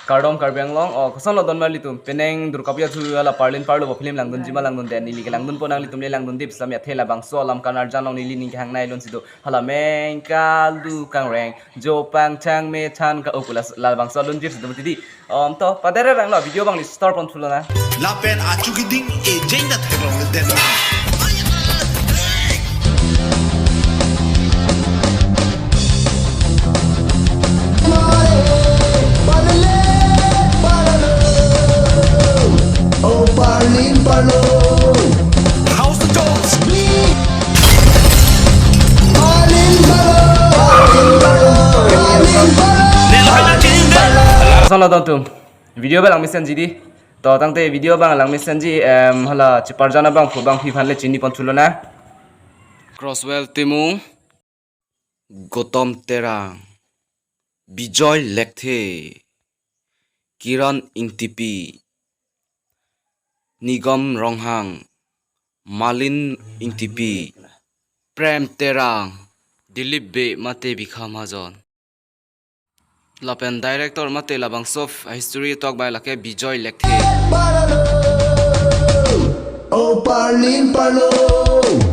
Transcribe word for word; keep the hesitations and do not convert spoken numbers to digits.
Kardom Karbi Anglong, o, kosonlo don ma ilitum, penang Durga Puja thu hala parlin parlo bo film langdunji ma langdunde, neli kelangdunpo, nanglitum le langdunde pu sami athe labangso alam kan arjan along neli ning kehangnei alonsi do. Hala meng kal du kangreng, jo pangchang me than ka, o, pu la, labangso alun jir si do mati di. Om to, padere rang lo, video abang neli start pon thulo na. Lapen achu keding ejeng ta theklong den. Oh, Parlin Parlo. House of Jones. Parlin Parlo. Parlin Parlo. Parlin Parlo. Solo don tum. Video abang lang mesenji di. To tangte video abang lang mesenji, em, hala cheparjan abangphu abangpi aphan le chini pon thulo na. Crosswell Timung, Gotom Terang, Bijoy Lekthe, Kiran Ingtipi, Nigam Ronghang, Malin Ingtipi, Prem Terang, Dilip Bey mate Bikha Mahajon. Lapen director mate labangso history talk by lake Bijoy Lekthe. Oh, Parlin Parlo.